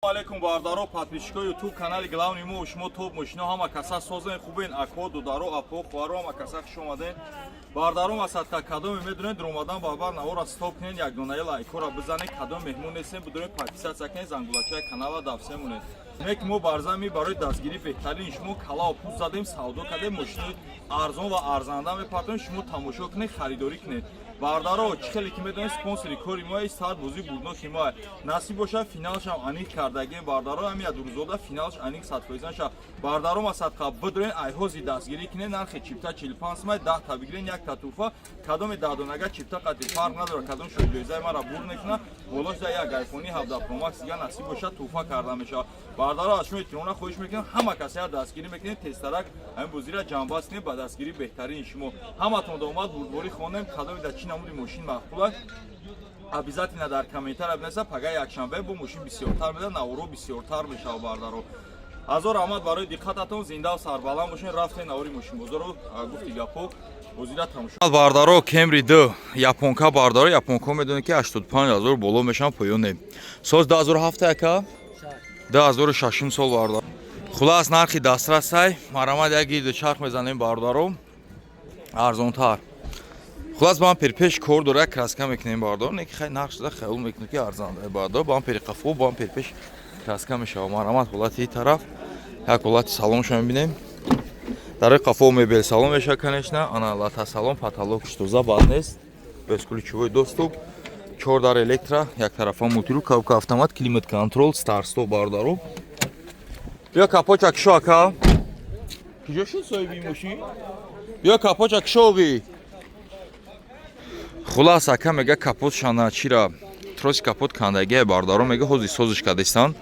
Алейкум, бардаро, подписчикои Ютуб канали главный мо. Шумо топ мошино, ҳама каса созен, хубен, ако, дударо, апо, хоҳаро, ҳама каса хуш омаден. Бардаро, масадка кадоме медонед, ромадан барбар навора стоп кунед, якдонаи лайкора бизанед. Кадом меҳмон нестем, бидонед, подписаться кунед, зангулачаи канала давсе монед. Нек мо барзами барои дастгирӣ беҳтарини шумо калао пӯст задем, савдо кардем, мошинои арзон ва арзанда мепартоем, шумо тамошо кунед, харидорӣ кунед. Бардаро, чӣ хеле ки медонед, спонсори кори мо сад бозӣ бурдноки мо. Насиб бошад, финалшам аниқ кардагем, бардаро, ҳами ядурӯзода финалш аниқ 100% наша. Бардаро, масадқа бидорен, айҳози дастгирӣ кунед. Нархи чипта 45 сомай, 10 та бигирен, якта туҳфа. Кадоме даҳдонага чипта қати фарқ надорад, кадом шоҳиҷоизаи мара бур мекунад, болош да як айфони 17 Pro Max дига, насиб бошад, туҳфа карда мешавад. Бардаро, аз шумо эҳтиромона хоҳиш мекунам, ҳама касея дастгирӣ мекунед, тезтарак ҳамин бозиро ҷамъбаст кунед. Ба дастгирии беҳтарини шумо ҳаматон домад бурдборӣ хонем. Кадоме дар чӣ намуди мошин маъқул аст, обязательно дар комментария бинависад. Пага якшанбе бо мошин бисёртар медад, наворо бисёртар мешавад. Бардаро, ҳазор раҳмат барои диққататон, зиндаву сарбаланд бошед. Рафтем навори мошинбозоро, гуфти гапҳо, бозира тамошо. Бардаро, Кемри д японка. Бардаро, японко медонед, ки 85 ҳазор боло мешаванд, поёне. Соз 2007 яка, 2006 сол, бардар. Хулас, нархи дастрасай, марамад, як гирду чарх мезанем, бардаро, арзонтар. Хулас, бампер пеш кор дора, як краска мекунем, бардор. Не ки хай нарх шуда, хаёл мекунем, ки арзанда, бардор. Бампери қафо, бампер пеш краска мешава. Марамад, ҳолати ин тараф, як ҳолати салоншо мебинем. Дарои қафо мебел салон мешава, конечно, ана лата салон, потолок тоза, бад нест, бесключевой доступ, чор дар электро, як тарафа мультируль, коробка автомат, климат контроль, старт-стоп. Бародаро, биё капоча кишо, ака. Куҷо шуд соҳиби мошин? Биё, капоча кишоғӣ. Хулас, ака мега, капот шана чира, троси капот кандагия, бардаро, мега, ҳозир созиш кардестан.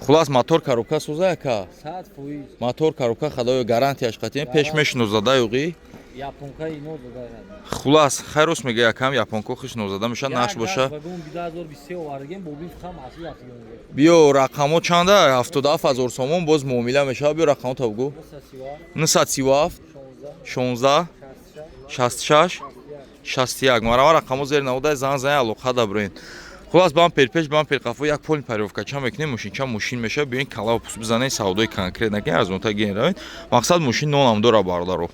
Хулас, мотор, коробка соза, ака? 100%. Мотор, коробка, хадоё, гарантияш қатием, пеш мешинозада юғӣ. Японка ино зада. Хулас, хайр, рост мега, якам японко хиш нозада мешавад, наш боша. Вагон 2023 овардагем, бобин фақат маҳсул афтиён. Биё, рақамо чанда? 77 ҳазор сомон, боз муомила мешавад. Биё, рақамо та бугӯ. 937 16 66 61. Марама, рақамо зери навода, зан зан, алоқа даброен. Хулас, бампер пеш, бампер қафо, як полный полировка ча мекунем, мошинча мошин мешавад. Биёин, калава пус бизанед, савдои конкрет накунед, арзонта ген равед. Мақсад, мошин нонам дора, бародаро.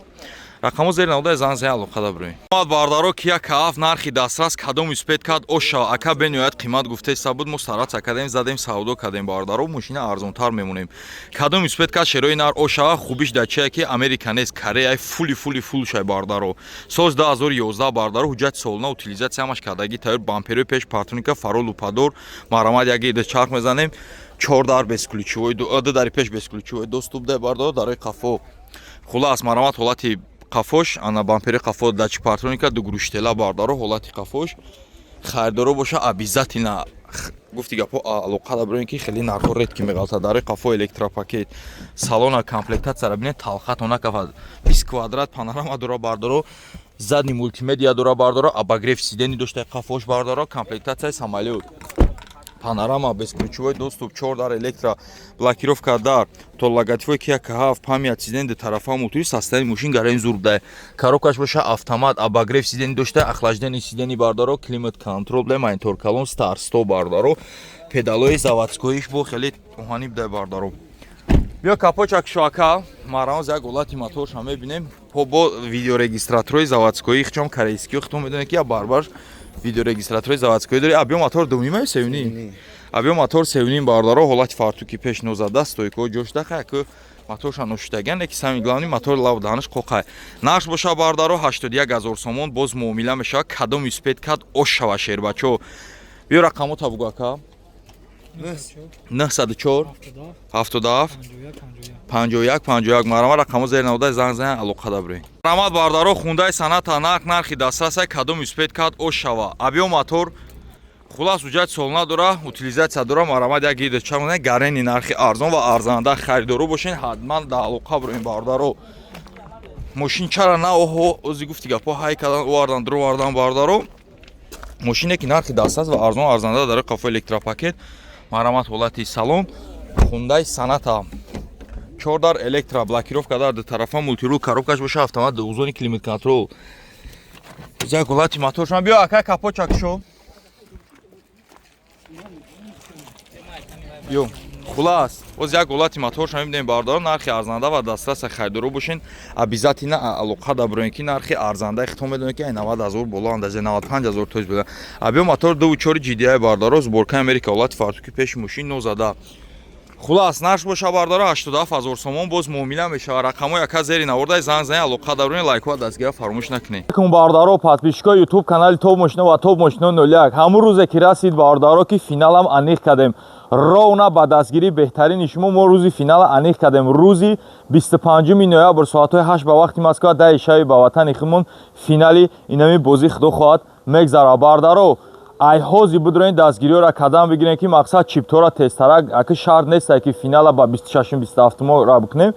Рақамо зери навода, зан зан, алоқа даброен. Бардаро, Кия К7, нархи дастрас, кадом успеть кард, оша. Ака бениҳоят қимат гуфтеста буд, мо стараться кардем, задем, савдо кардем. Бардаро, мошина арзонтар мемонем. Кадом успеть кард, шерои нар ошава. Хубиш дар чие, ки Америка нест, Кореяй, фули фули фул шай, бардаро. Соз 2011, бардаро, ҳуҷҷати солона, утилизация ҳамаш кардаги тайёр. Бамперои пеш парктроника, фаро лупадор. Марамад, як ида чарх мезанем. Чор дар бесключевой, ду дари пеш бесключевой доступ да, бардаро, дарои қафо. Хулас, марамад, ҳолати қафош, ана бампери қафо, датчик парктроника, дугруштела, бардаро, ҳолати қафош. Харидоро боша, обязательно, гуфти гапҳо, алоқа даброем, ки хеле нархҳо редки меғалта. Дарои қафо электропакет. Салона, комплектатсияра бинед, талхато накафад. 20 квадрат панорама дора, бардоро, задний мультимедиа дора, бардоро, обогрев сидений дошта қафош, бардоро, комплектатсияи самолёт, панорама, бесключевой доступ, чор дар электро, блокировка дар, то логотипҳои Кия К7, память сидений, ду тарафа мультируль. Состояние мошин гарани зур буда. Коробкаш боша автомат, обогрев сидений дошта, охлаждение сидений, бардаро, климат контроль буда, монитор калон, старт стоп, бардаро, педалои заводскоиш бо хеле оҳанӣ буда, бардаро. Биё, капочак шоака. Марамоз, як ҳолати моторша мебинем. Бо видеорегистраторои заводскои хчом корейскиё, хитон медонед, ки я барбар видеорегистраторои заводскои дори. А биё, мотор дувнима, севни? А биё, мотор севним, бардаро. Ҳолати фартуки пеш нозада, стойкаҳо ҷошта, хаяку моторша ношидаган, леки самый главный, мотор лав даҳанаш қоқай. Нарх боша, бардаро, 81 ҳазор сомон, боз муомила мешавад. Кадом успеть кард, ош шава, шербачо. Биё, рақамота бугӯ, ака. 904 77 51 51. Марама, рақамо зери навода, занг зан, алоқа дабрӣ. Раҳмат, бардаро. Хундаи Соната, нархи дастрасай, кадом успеть кард, ош шава. Абиё мотор. Хулас, ҳуҷҷати солона дора, утилизация дора. Марамад, як гида чамона, гарени нархи арзон ва арзанда. Харидоро бошен, ҳатман да алоқа броем, бардаро. Мошин чара на оҳо, ози гуфти гапҳо, ҳай кардан, овардан, дуровардан, бардаро. Мошине ки нархи дастрас ва арзон, арзанда. Дар қафо электропакет. Марамат, ҳолати салон. Хундаи Соната, чор дар электро, блокировка дар ду тарафа, мультируль, коробкаш боша автомат, двухзонный климат контроль. Як ҳолати моторшон. Биё, ака, капочак шо. Ё хулас, боз як ҳолати моторша мебинем, бародаро. Нархи арзанда ва дастраса, харидоро бошен, обязательно алоқа даброен, ки нархи арзанда хитон медонед, ки ай 90 000 боло андаза 95 000 тоиз буда. Объём мотор 2,4 GDI, бародаро, сборкаи Америка, ҳолати фартуки пеши мошин нозада. Хулас, нарх боша, бардаро, 87 ҳазор сомон, боз муомила мешава. Рақамҳои ака зери навордай, занг зани, алоқа дарони, лайкҳо дастгира фаромӯш накунед. Бардаро, подписчикои Ютуб канали Топ Мошино ва Топ Мошино 01, ҳамун рӯзе ки расид, бардаро, ки финалам аниқ кардем, ровно ба дастгирии беҳтарини шумо мо рӯзи финала аниқ кардем. Рӯзи 25 ноябр, соатҳои 8 ба вақти Москва, 10 шаби ба ватани худмон финали инами бозӣ, худо хоҳад, мегзарад. Бардаро, айҳози будроин дастгириёра кадам бигирем, ки мақсад чиптора тезтарак аки шарт нестай, ки финала ба 26, 27 ра бикунем.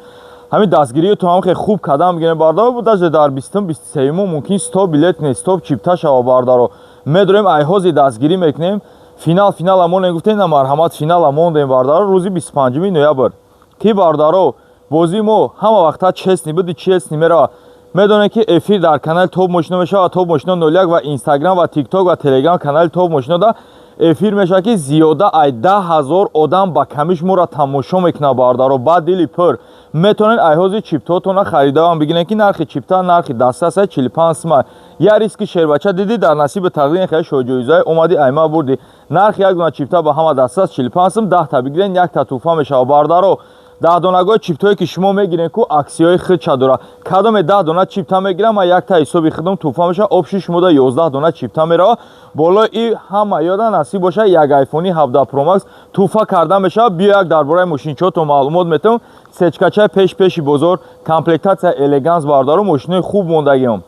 Ҳамин дастгириё то ҳам хеле хуб кадам бигирем, бардаро, даже дар 20, 23 мумкин 100 билет не, 100 чипта шава. Бардаро, медорем, айҳози дастгирӣ мекунем. Финал, финала монем гуфтем, на, марҳамат, финала мондем, бардаро, рӯзи 25 ноябр, ки, бардаро, бозии мо ҳама вақта честный буди, честный мерава. Медонед, ки эфир дар канали Топ Мошино мешавад, Топ Мошино 01, ва Инстаграм ва Тикток ва Телеграм канали Топ Мошино да эфир мешавад, ки зиёда ай 10 000 одам ба камиш моро тамошо мекунад. Бардаро, ба дили пур метавонед айҳози чиптотона харидавам бигиред, ки нархи чипта нархи дастраса 45 сума. Я риски шербача дидӣ, дар насиби тақдири хеле шоҳҷоизаи омадӣ, айма бурдӣ. Нархи як дона чипта ба ҳама дастрас 45 сум, 10-та бигиред, якта туҳфа мешавад. Бардаро, 10 донагои чиптое ки шумо мегирен, ку аксияҳои худша дора. Кадоме 10 дона чипта мегирам, ман якта ҳисоби худам туҳфа мешавад. Общий шумода 11 дона чипта меравад. Болои и ҳама ёда насиб боша, як айфони 17 Pro Max туҳфа карда мешавад. Биё, як дар бораи мошинчиҳото маълумот метавон. Сечкачаи пеш пеши бозор, комплектация элеганс, бародаро, мошинои хуб мондагиам,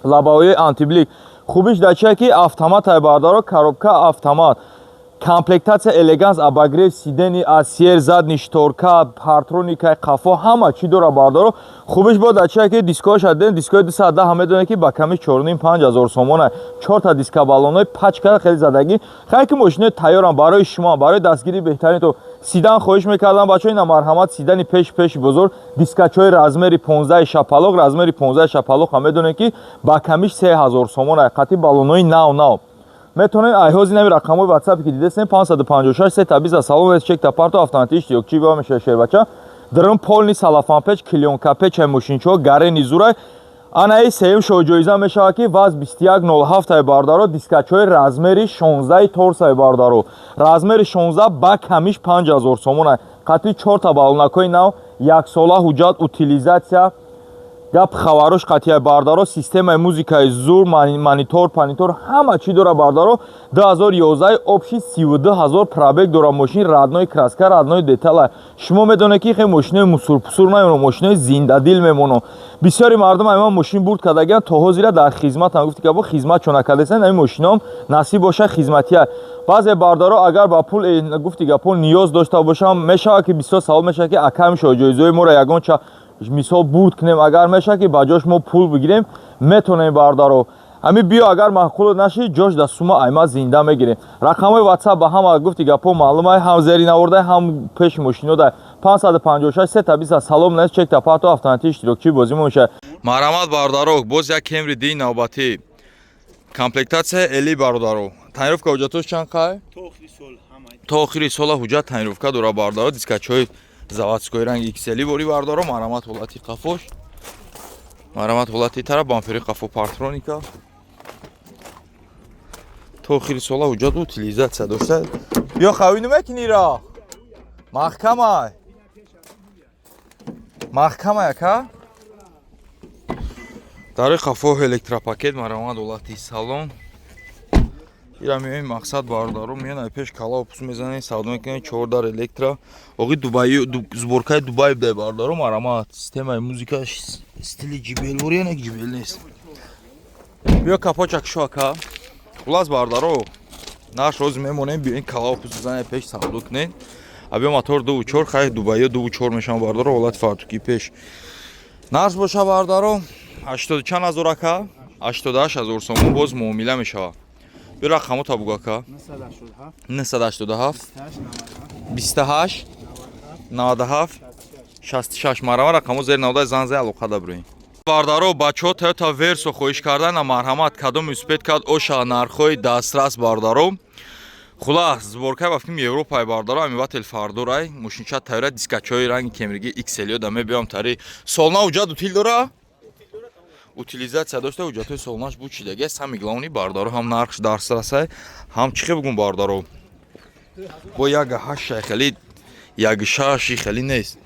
лобовои антиблик. Хубиш дар чие, ки автоматай, бардаро, коробка автомат, комплектация элеганс, обогрев сидений, асьер, задний шторка, парктроникаи қафо, ҳама чӣ дора, бардаро. Хубиш бо дар чие, ки дискоша ден, дискои 210 медонед, ки ба ками 4,5 ҳазор сомона. Чорта диска, баллонои пачка хеле задагӣ. Хай, ки мошинои тайёрам барои шумо, барои дастгирии беҳтарин то седан хоҳиш мекардам, бачаҳо, ина марҳамат, седани пеш пеши бозор, дискачҳои размери 15 шапалоқ. Размери 15 шапалоқ ҳам медонед, ки ба камиш 3000 сомона, қати баллонои нав нав. Метавонед айҳози нави рақамҳои ватсапе ки дидесем, 556 сета биза салон чекта парто автоматӣ иштирокчӣ ба меша. Шербача дрм полный салафанпеч, клеёнкапечай, мошинчиҳо гарени зурай. Анаи сеюм шоҳҷоиза мешавад, ки ВАЗ 2107 ай, бардаро, дискачҳои размери 16 торсай, бардаро, размери 16 ба камиш 5000 сомона, қатъи чорта баллонакҳои нав, яксола ҳуҷҷат, утилизация, гап хабарош қатъия, бардаро, системаи музикаи зур, монитор панитор, ҳама чӣ дора, бардаро. 2011, общий 32 ҳазор пробег дора. Мошин родной краска, родной детала. Шумо медонед, ки хе мошинои мусурпусур намемонад, мошинои зиндадил мемонад. Бисёри мардум айман мошин бурд кардагиан, то ҳозира дар хизматам. Гуфти ки бо хизмат чо накардесен, ами мошиноам насиб боша, хизматия. Баъзе бардаро, агар ба пул, гуфти гапо, ниёз дошта бошам, мешавад, ки бисёр савол мешавад, ки аками шоҳҷоизои моро ягонча мисол бурд кунем, агар мешавад, ки ба ҷош мо пул бигирем, метонем, бардаро. Ҳами биё, агар маъқул наши, ҷош да сума айма зинда мегирем. Рақамҳои ватсап ба ҳама, гуфти гапо, маълумай, ҳам зери навордай, ҳам пеши мошинодай. 556 сета биса салом нест, чекта парто автоматӣ иштирокчии бозӣ мешавад. Марҳамат, бародаро, боз як Кемри ди навбатӣ, комплектация эли, бародаро. Тонировка ҳуҷҷатош чанд қай? То охири сола ҳуҷҷат, тонировка дора, бародаро. Дискачҳои заводской ранги XL бори, бародаро. Марҳамат, ҳолати қафош, марҳамат, ҳолати тараф, бампери қафо парктроника. То охири сола ҳуҷҷат, утилизация дошта. Биё, хавину мекунӣ ра, маҳкамай, маҳкамай, ака. Дарои қафо электропакет. Марҳамат, ҳолати салон. Ира меоем, мақсад, бародаро, меён ай пеш калао пус мезанем, савдо мекунем. Чор дар электро, оғи Дубаи, сборкаи Дубай будай, бародаро. Марҳамат, системаи музика, стили JBL вори, яне JBL нест. Биё, капочак шо, ака. Хулас, бародаро, наш роз мемонем, биёин, калао пус бизанем, пеш савдо кунем. А биё, мотор 2,4, хай, Дубаиё 2,4 мешавам, бародаро. Ҳолати фартуки пеш. Нарх боша, бародаро, ҳаштоду чанд ҳазор, ака? 88 000 сомон, боз муомила мешавад. Биё, рақамота бугу, ака. 987 28 97 66. Марҳамат, рақамо зери навода, зан зай, алоқа даброем. Бардаро, бачаҳо Тойота Версо хоҳиш кардан. Марҳамат, кадом успеть кард, оша нархҳои дастрас, бардаро. Хулас, сборкай ба филм Европай, бардоро, ами вател фардорай, мошинча тайёра, дискачои ранги кемриги XL да мебиём тари. Солна уҷад утил дора? Утилизация дошта, уҷатҳои солнаш буд чидаге, самый главный, бардаро, ҳам нархш дарс расай, ҳам чихе бугум, бардаро. Бо як ҳаштай хеле, як шаши хеле нест.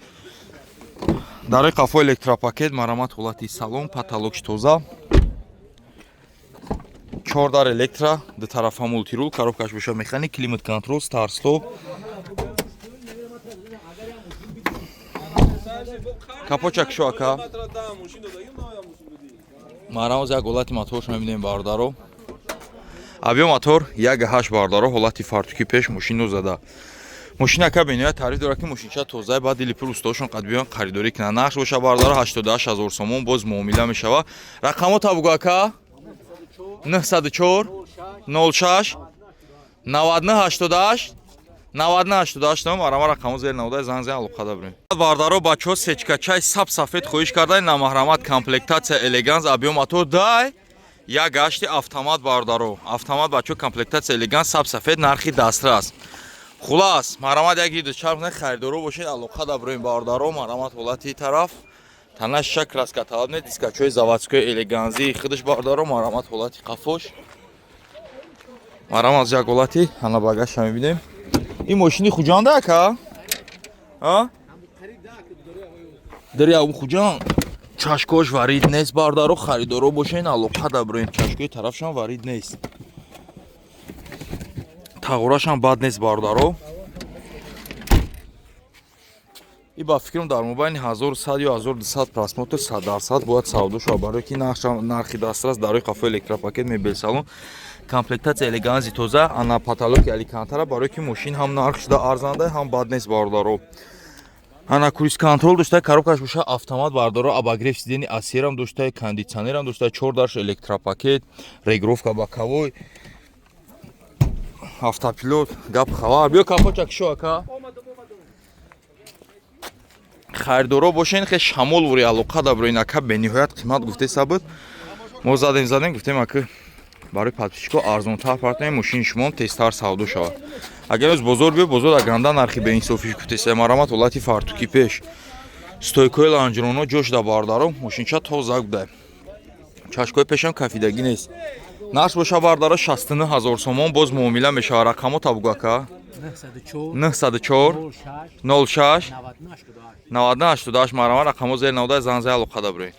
Дарои қафо электропакет, марамат, ҳолати салон, потолокш тоза. Чор дар электро, ду тарафа мультирул, коробкаш боша механик, климат контрол, старт стоп. Капочак шо, ака. Марамоз як ҳолати моторш мебинем, бародаро. Объём мотор 1,8, бародаро, ҳолати фартуки пеш, мошин зада. Мошин, ака, бениҳоят таъриф дорад, ки мошинча тозаи, баъд дили пур устодашон қад биён харидорӣ кунанд. Нарх боша, бародаро, 88 ҳазор сомон, боз муомила мешава. Рақамо табугу, ака: 904 06 99 88 99 88. Марама рақамо зери наводай, занг зан, алоқада бирем. Бардаро, бачаҳо сечкачай саб сафед хоҳиш кардай, намаҳрамат, комплектация элеганс, объём мотор дай як гашти, автомат, бардаро, автомат, бачаҳо, комплектация элеганс, саб сафед, нархи дастрас. Хулас, марамат, як гирду чарх не, харидоро бошед, алоқа даброем, бардаро. Марамат, ҳолати тараф тана шак краска талаб не, дискачои заводской элеганзии худаш, бардаро. Марамат, ҳолати қафош, марамат, як ҳолати ана багаша мебинем. Ин мошини Хуҷанда, ака, а дари абу Хуҷанд, чашкош варид нест, бардаро. Харидоро бошен, алоқа даброем. Чашкои тарафшам варид нест, тағорашам бад нест, бардаро. И ба фикрам, дар мобайни 1100 ё 1200 просмотр 100% бояд савдо шавад, барое ки нархи дастрас, дарои қафо электропакет, мебел салон, комплектация элеганзи тоза, ана потолоки алькантара, барое ки мошин ҳам нарх шуда арзанда, ҳам бад нест, бародаро. Ана круиз контрол дошта, коробкаш боша автомат, бардаро, обогрев сидени асерам дошта, кондитсионерам дошта, чор дарш электропакет, регулировка боковой, автопилот, гап хабар. Биё, капочак шо, ака. Харидоро бошен, хе шамол вури, алоқа даброин, ака. Бениҳоят қимат гуфтеса буд, мо задем, задем, гуфтем, ака, барои подписчико арзонтар партоем, мошини шумоам тезтар савдо шавад. Агар имрӯз бозор биё, бозор аганда нархи беинсофӣ гуфтеса. Марамат, ҳолати фартуки пеш, стойкои лонжероно ҷош да, бардаро, мошинча тоза буда, чашкои пешам кафидагӣ нест. Нарх боша, бардаро, 69 ҳазор сомон, боз муомила мешавад. Рақамо табугу, ака: 904 06 99 88. Марама рақамо зери навода, занг зай, алоқада бирем.